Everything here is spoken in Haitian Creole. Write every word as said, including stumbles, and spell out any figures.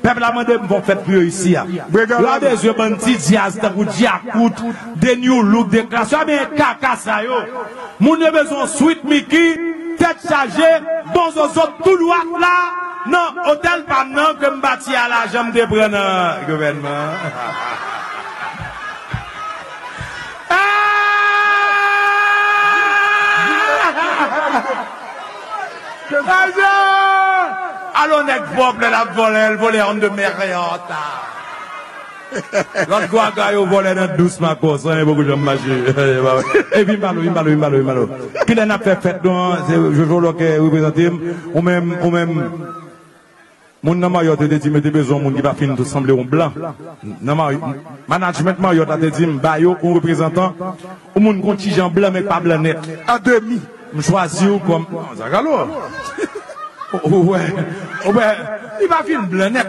Pèp la mande m fò fèt pou yo isi a. Yo pa bezwen bann ti djaz tankou Djakout, de New Look, de Klass. Yo pa bezwen kaka sa yo. Moun yo bezwen Sweet Mickey, tèt chaje, bon zozot tou dwat la, nan otèl pa m nan ke m bati a lajan m te pran nan gouvènman. Ah! Alò nèg pwòp lè l ap vòlè, l vòlè on de Marriott. Lòt gwaga yo vòlè nan dous makòs, anyen poko janm mache. Epi m pale w, epi m pale w, epi m pale w, epi m pale w. Kilè n ap fè fèt nou an? Se Jojo Lòkè reprezante m. Ou menm, ou menm. Moun nan Marriott yo te di m yo te bezwen yon moun ki pa fin sanble yon blan. Nan Marri-, management Marriott la te di m ba yo yon reprezantan, yon moun ki yon ti jan blan men k pa blan nèt. An demi. M chwazi w kòm, non, Zagalo. Ou wè, ou wè, li pa fin blan nèt.